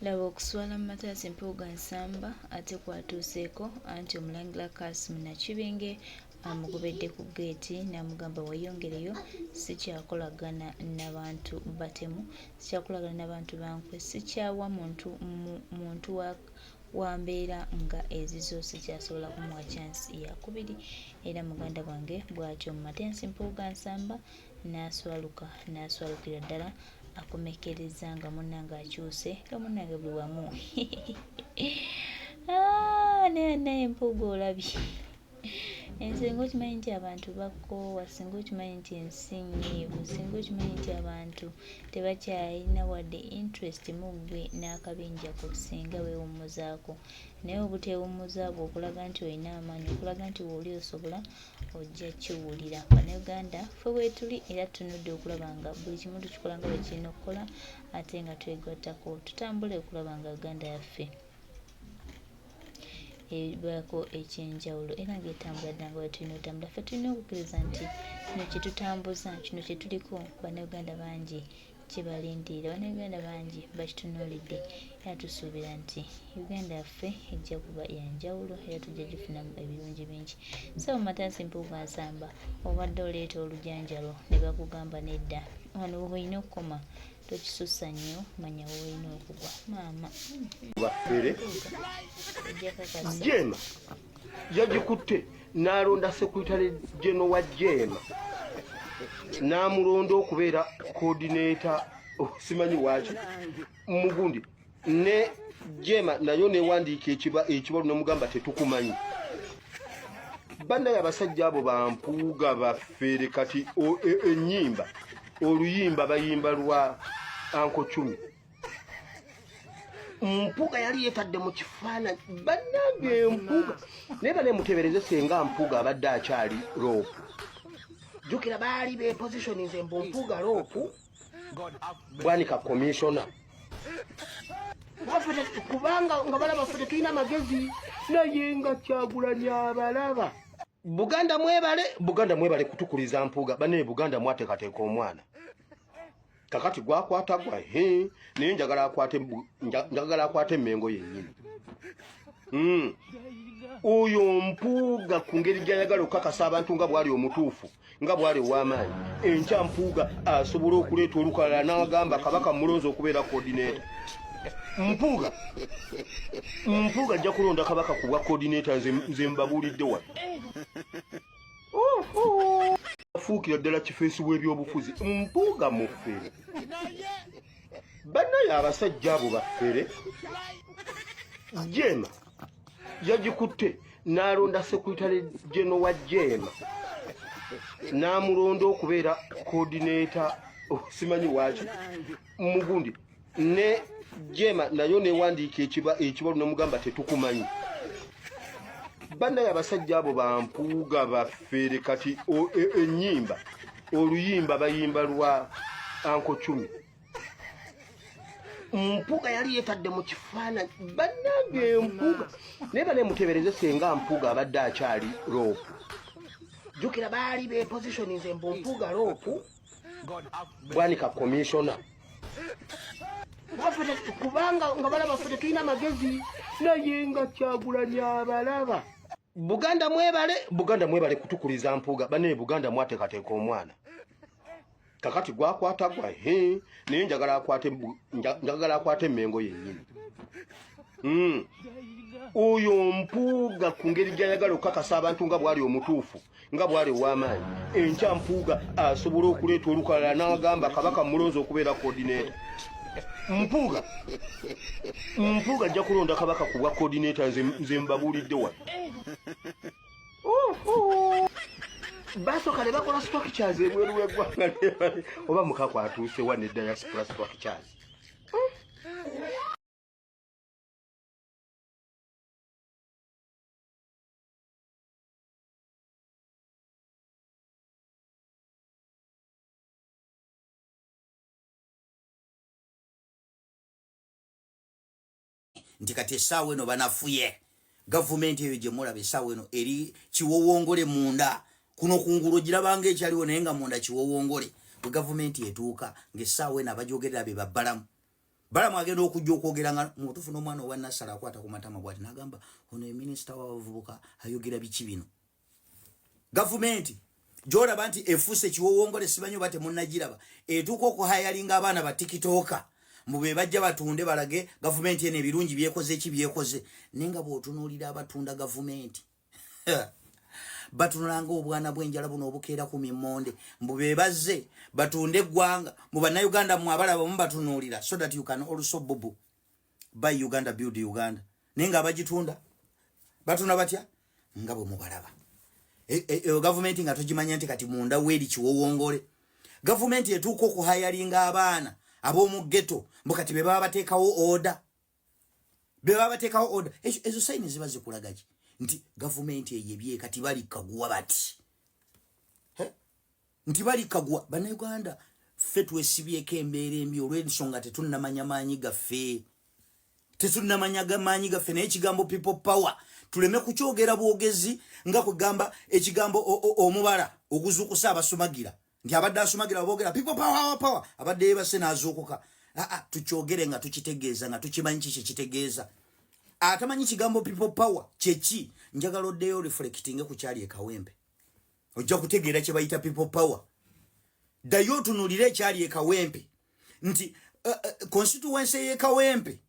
Laba okuswala Mathias Mpuuga Nsamba ate kw'atuuseeko anti Omulangira Kassim Nakibinge amugobedde ku ggeeti n'amugamba weeyongereyo sikyakolagana na bantu batemu, sikyakolagana na bantu ba nkwe, sikyawa muntu muntu wa wa mbeera nga ezizo sikyasobola kumuwa chance yakubiri era muganda wange bw'atyo Mathias Mpuuga Nsamba n'aswaluka n'aswalukira ddala akomekkerezza nga munnange akyuse nga munnange buli wamu. Ah, naye naye Mpuuga olabye ensinga okimanyi nti abantu bakoowa, singa okimanyi nti ensi nnyiivu, singa okimanyi nti abantu tebakyalina wadde interest mu ggwe n'akabinja ko, singa weewummuzaako. Naye obuteewummuza bwo okulaga nti olina amaanyi, okulaga nti wooli osobola, ojja kiwulira. Bannayuganda ffe weetuli era tutunudde okulaba nga buli kimu tukikola nga bwe kirina okukola ate nga twegattako tutambule okulaba nga Uganda yaffe ebaako ekyenjawulo era ng'etambula ddala nga bwe tulina otambula. Ffe tulina okukkiriza nti kino kye tutambuza, kino kye tuliko Bannayuganda bangi kyebalindirira. Bannayuganda bangi bakitunuulidde era tusuubira nti Uganda yaffe ejja kuba ya njawulo era tujja gifunamu ebirungi bingi. Ssebo Mathias Mpuuga Nsamba obadde oleeta olujanjalo ne bakugamba nedda wano w'olina okukoma tokisussa nnyo manya w'olina okugwa maama. Bafere Ojja kakasa. Jeema yagikutte n'alonda secretary general wa Jeema n'amulonda okubeera coordinator, oh, simanyi waaki mugundi ne Jeema nayo newandiika ekibalu nemugamba tetukumanyi. Bannaye abasajja abo bampuuga bafere kati ennyimba oluyimba bayimba lwa Anko Cumi. Mpuuga yali yetadde mu kifaananyi bannange Mpuuga naye bane mutebereze senga Mpuuga abadde akyali loopu jjukira baali bepositioninze mbu Mpuuga loopu bwanika komishona kubanga nga balaba ffe tetulina magezi naye nga Kyagulanyi abalaba. Buganda mwebale, Buganda mwebale kutukuliza Mpuuga. Bane Buganda mwateekateeka omwana kakati gwakwata gwa he naye njagala akwate njagala akwate emmengo yennyini. Oyo Mpuuga ku ngeri gy'ayagala okukakasa abantu nga bw'ali omutuufu nga bw'ali ow'amaanyi enkya Mpuuga asobola okuleeta olukalala n'agamba Kabaka mulonzi okubeera coordinator. Mpuuga Mpuuga ajja kulonda Kabaka ku bwa coordinator nze mbabuulidde wano. Afuukira ddala kifeesi w'ebyobufuzi Mpuuga mufere. Bannaye abasajja abo bafere. Jeema yagikutte n'alonda secretary general wa Jeema n'amulonda okubeera coordinator, oh, simanyi waaki mugundi ne Jeema nayo newandiika ekibalu nemugamba tetukumanyi. Bannaye abasajja abo bampuuga bafere kati ennyimba oluyimba bayimba lwa Anko Cumi. Mpuuga yali yetadde mu kifaananyi bannange Mpuuga naye bane mutebereze senga Mpuuga abadde akyali loopu jjukira baali bepositioninze mbu Mpuuga loopu bwanika komishona kubanga nga balaba ffe tetulina magezi naye nga Kyagulanyi abalaba. Buganda mwebale, Buganda mwebale kutukuliza Mpuuga. Bane Buganda mwateekateeka omwana kakati gwakwata gwa he naye njagala akwate njagala akwate emmengo yennyini. Oyo Mpuuga ku ngeri gy'ayagala okukakasa abantu nga bw'ali omutuufu nga bw'ali ow'amaanyi enkya Mpuuga asobola okuleeta olukalala n'agamba Kabaka mulonzi okubeera coordinator. Mpuuga Mpuuga ajja kulonda Kabaka ku bwa coordinator nze mbabuulidde wano. Basooka ne bakola structures ebweru w'eggwanga oba mukako atuuse wa ne diaspora structures. Nti kati essaawa eno banafuye gavumenti eyo gye mulaba essaawa eno eri kiwowongole munda kuno kungulu ogirabanga ekyaliwo naye nga munda kiwowongole bwe gavumenti etuuka ng'essaawa eno abajogerera be babbalamu. Balamu agenda okujja okwogera nga mubutuufu n'omwana owa Nassala akwata ku matama bwati n'agamba, ono ye minisita w'abavubuka ayogera biki bino? Gavumenti gyolaba nti efuuse kiwowongole, simanyi oba temunnagiraba, etuuka okuhayalinga abaana ba TikToker mbu be bajja batunde balage gavumenti eno ebirungi byekoze ki byekoze. Naye nga bw'otunuulira abatunda gavumenti, batunulanga obwana bw'enjala buno obukeera ku mimonde, mbu be bazze batunde eggwanga mu Bannayuganda. Mmwe abalaba mubatunuulira so that you can also bubu buy Uganda, build Uganda. Naye nga abagitunda batunda batya nga bwe mubalaba? Gavumenti nga togimanya nti kati munda weeri kiwowongole. Gavumenti etuuka okuhayalinga abaana ab'omu ghetto mbu kati be baba bateekawo order, be baba bateekawo order. Ezo sign ziba zikulaga ki? Nti gavumenti eyebye kati bali kaguwa bati nti bali kaguwa. Bannayuganda, ffe twesibyeko embeera embi olw'ensonga tetunnamanya maanyi gaffe, tetunnamanya maanyi gaffe. Naye ekigambo people power tuleme kukyogera bwogezi nga kugamba ekigambo omubala oguzuukusa abasumagira, nti abadde asumagira boogera people power, power, abadde yebase n'azuukuka. Aa, tukyogere nga tukitegeeza, nga tukimanyi kiki kitegeeza. Atamanyi kigambo people power kyeki, njagala oddeyo reflectinge ku kyali ekawempe, ojja kutegeera kye bayita people power. Ddayo otunuulire ekyali ekawempe nti constituency y'ekawempe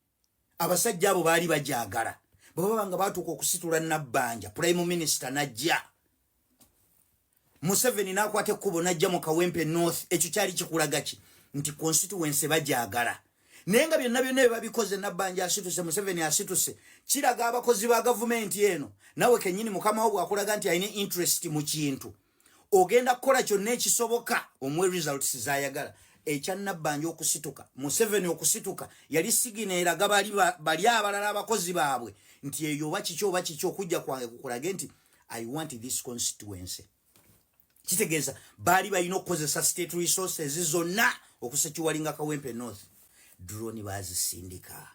abasajja abo baali bajagala. Bwe baba nga batuuka okusitula Nabbanja, prime minister najja, Museveni n'akwata ekkubo najja mu Kawempe North, ekyo kyali kikulaga ki? Nti constituency bajagala. Naye nga byonna byonna bye babikoze, Nabbanja asituse, Museveni asituse, kiraga abakozi ba gavumenti eno. Nawe kennyini mukama wo bw'akulaga nti alina interest mu kintu, ogenda kukola kyonna ekisoboka omuwe results zayagala. Ekya Nabbanja okusituka, Museveni okusituka, yali signal eraga bali abalala abakozi baabwe nti eyo oba kiki oba kiki, okujja kwange kukulage nti I want this constituency. Kitegeeza baali balina okukozesa state resources zonna okusecuringa Kawempe North. Drone bazisindika,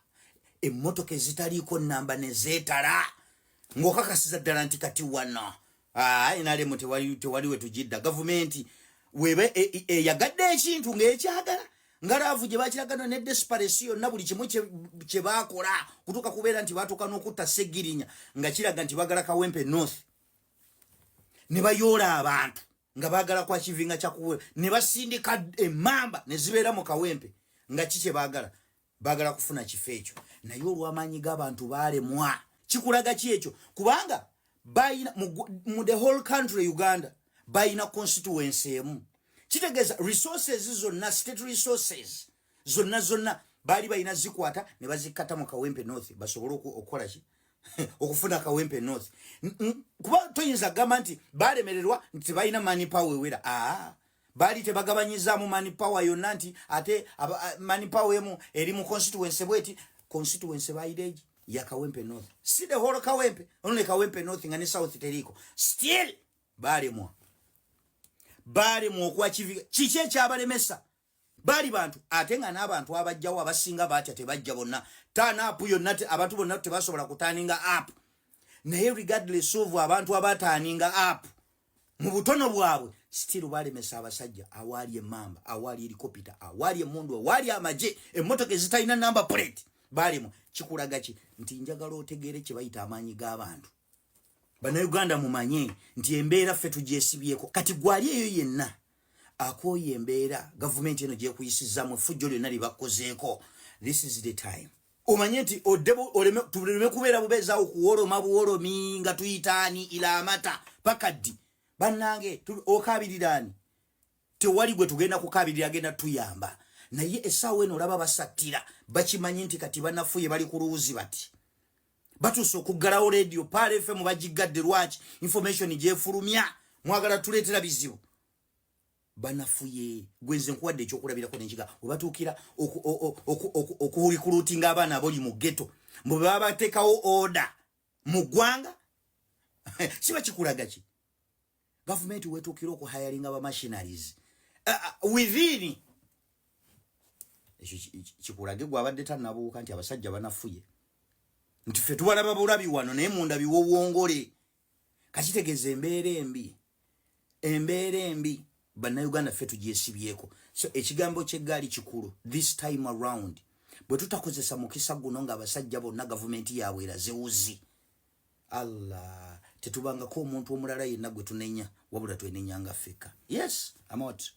emmotoka ezitaliiko namba ne zeetala, ng'okakasiza ddala nti kati wano NRM tewali we tugidda. Gavumenti weba eyagadde ekintu ng'ekyagala, nga love gye bakiragano ne desperation yonna, buli kimu kye baakola kutuuka kubeera nti batuuka n'okutta Segirinya, nga kiraga nti bagala Kawempe North. Ne bayoola abantu nga baagala kwakivinga kyakuwe, ne basindika emmamba ne zibeera mu Kawempe, nga ki kye baagala? Baagala kufuna kifo ekyo. Naye olw'amaanyi g'abantu baalemwa. Kikulaga ki ekyo? Kubanga bayina mu the whole country Uganda bayina constituency emu. Kitegeeza resources zonna, state resources zonna zonna baali balina zikwata ne bazikkata mu Kawempe North basobole okukola ki? Okufuna Kawempe North. Kuba toyinza kugamba nti balemererwa nti tebalina man power ewera. Aa, baali tebagabanyizaamu man power yonna nti ate man power emu eri mu constituency bweti. Constituency bayira egi ya Kawempe North, si the whole Kawempe, only Kawempe North, nga ne South teriiko. Still balemwa, balemwa okwakiviga. Kiki ekyabalemesa? Baali bantu, ate nga n'abantu abajjawo abasinga batya, tebajja bonna. Turn up yonna, abantu bonna tebasobola kuturninga up. Naye regardless of abantu abaturninga up mu butono bwabwe, still balemesa abasajja. Awaali emamba, awaali helicopter, awaali emundu, awaali amagye, emmotoka ezitalina number plate, balemwa. Kikulaga ki? Nti njagala otegeere kye bayita amaanyi g'abantu. Bannayuganda, mumanye nti embeera ffe tugyesibyeko. Kati gwali eyo yenna akooye embeera gavumenti eno gyekuyisizaamu, effujjo lyonna lyebakozeeko, this is the time omanye nti tuleme kubeera bubeezaawo kuwoloma buwolomi nga tuyitaani ila amata paka ddi? Bannange, okaabiriraani? Tewali gwe tugenda kukaabirira agenda tuyamba. Naye essaawa eno olaba basattira, bakimanyi nti kati banafuye, bali ku luwuzi bati batuuse okuggalawo radio Pearl FM. Bagigadde lwaki? Information gyefulumya mwagala tuleetera bizibu. Banafuye. Gwenze nkuwadde ekyokulabirako nenkiga webatuukira okurecruitinga abaana aboli mu ghetto mbu bwe baba bateekawo order mu ggwanga. Kiba kikulaga ki? Gavumenti wetuukira okuhayalinga ba mercenaries within ekyo kikulage gwabadde tannabuuka nti abasajja banafuye, nti ffe tubalaba bulabi wano naye munda biwowongole. Kakitegeeza embeera embi, embeera embi Bannayuganda ffe tugyesibyeko. So ekigambo kyeggaali kikulu this time around. Bwe tutakozesa mukisa guno ng'abasajja bonna gavumenti yaabwe erazewuzi, Allah, tetubangako omuntu omulala yenna gwe tunenya, wabula twenenyanga ffekka. Yes, amot.